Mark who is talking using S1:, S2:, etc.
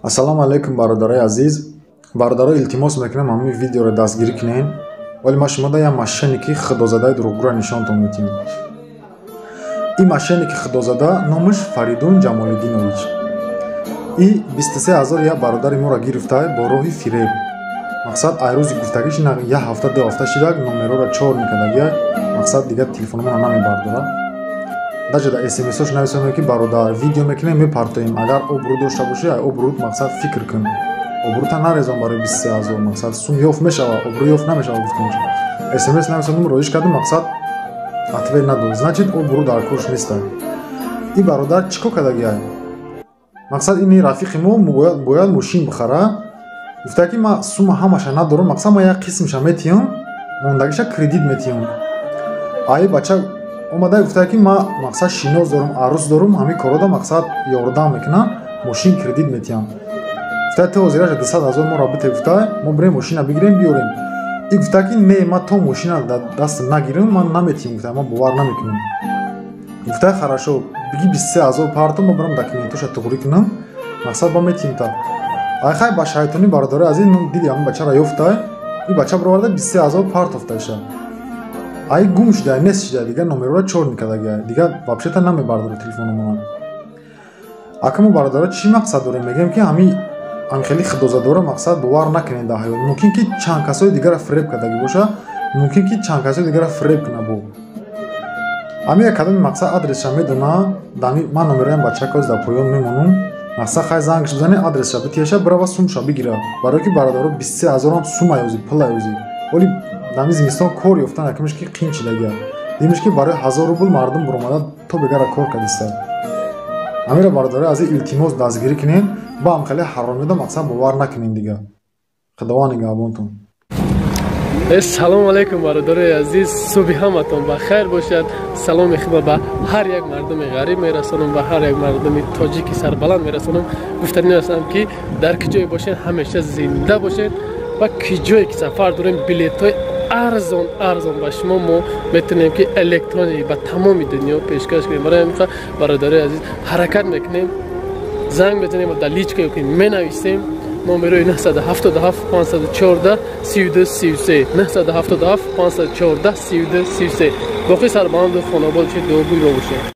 S1: Ассалому алайкум, бародарои азиз. Бародаро, илтимос мекунам, ҳамин видеоро дастгирӣ кунед. Вале ман шумода як мошенники худозадаи дурӯғгӯро нишонтон медиҳам. Ин мошенники худозада номаш Фаридун Ҷамолиддинович. И 23 000 як бародари моро гирифта бо роҳи фиреб. Мақсад, ай рӯзи гуфтагиш як ҳафта, 2 ҳафта шидак, номероро чор мекардагия. Мақсад, дигар телефономонро намебардора. Даже дар смсош нависонем, ки бародар, видео мекунем, мепартоем, агар обрӯ дошта бошӣ, ай обрӯт, мақсад, фикр кун, обрӯта нарезон барои 23 000. Мақсад, сум ёфт мешава, обрӯ ёфт намешава, гуфтем. Смс нависонем, роиш кардем, мақсад, ответ надод, значит, обрӯ дар корш неста. Ин бародар чӣ кор кардагия? Мақсад, ини рафиқи мо бояд мошин бихара. Гуфта, ки ман сума ҳамаша надорам, мақсад, ман як қисмша метиҳам, мондагиша кредит метиҳам. Ай бача омада гуфта, ки ман, мақсад, шинос дорам, арӯс дорам, ҳамин коррода, мақсад, ёрдам мекунам, мошин кредит метиҳам. Гуфта, ту ҳозираша 200 000 моро бите, гуфта, мо бирем, мошина бигирем, биёрем. И гуфта, ки не, ман то мошина дар дастам нагирам, ман наметиҳам, гуфта, ман бовар намекунам. Гуфта, хорошо, биги, 23 000 парто, мо бирам, документоша туғрӣ кунам, мақсад, ба метиҳем та. Ай хай, ба шайтонӣ, бародари азиз, диди ҳамин бачаро ёфта, и бача бироварда, 23 000 партофташа. Ай гум шуда, нест шуда, дигар номероро чор мекардагия, дигар вообще-то намебардора телефономона. Ака, мо, бародаро, чӣ мақсад дорем? Мегӯем, ки ҳамин хеле худозадора, мақсад, бовар накунед дар ҳаёт. Мумкин ки чанд касои дигарро фиреб кардагӣ боша, мумкин ки чанд касои дигарро фиреб куна. Бо ҳамин як кадоми, мақсад, адресша медона. Ман номероям бачакоз дар поён мемонам. Мақсад, хай, зангш бизане, адресша битиеша, бирава, сумша бигира. Барое ки, бародаро, 23 000-ам сум аёзи, пул аёзи. Оли дар зимистон кор ёфтан якмиш ки қин чидагия. Димиш ки барои 1000 рубл мардум буромада то бегара кор кардиста. Ҳамира, бародари азиз, илтимос, дастгирӣ кунед. Ба ҳам хеле ҳаромида, мақсад, бовар накунед дигар. Худованд нигаҳбонтон.
S2: Салому алайкум, бародарои азиз, субҳи ҳаматон ба хайр бошад. Саломи худо ба ҳар як мардуми ғариб мерасонам, ба ҳар як мардуми тоҷики сарбаланд мерасонам. Гуфтанӣ ҳастам, ки дар ки ҷое бошед, ҳамеша зинда бошед ва ки ҷое ки сафар дорем, билетҳои арзон арзон ба шумо мо метавонем, ки электронӣ ба тамоми дунё пешкаш кунем. Барои ҳамин, бародарои азиз, ҳаракат мекунем, занг мезанем ва дар личка ки менависем, номерои 977 514 32 33, 977 514 32 33. Боқӣ сарбаланду хонобод бошед, дуогӯй мо бошед.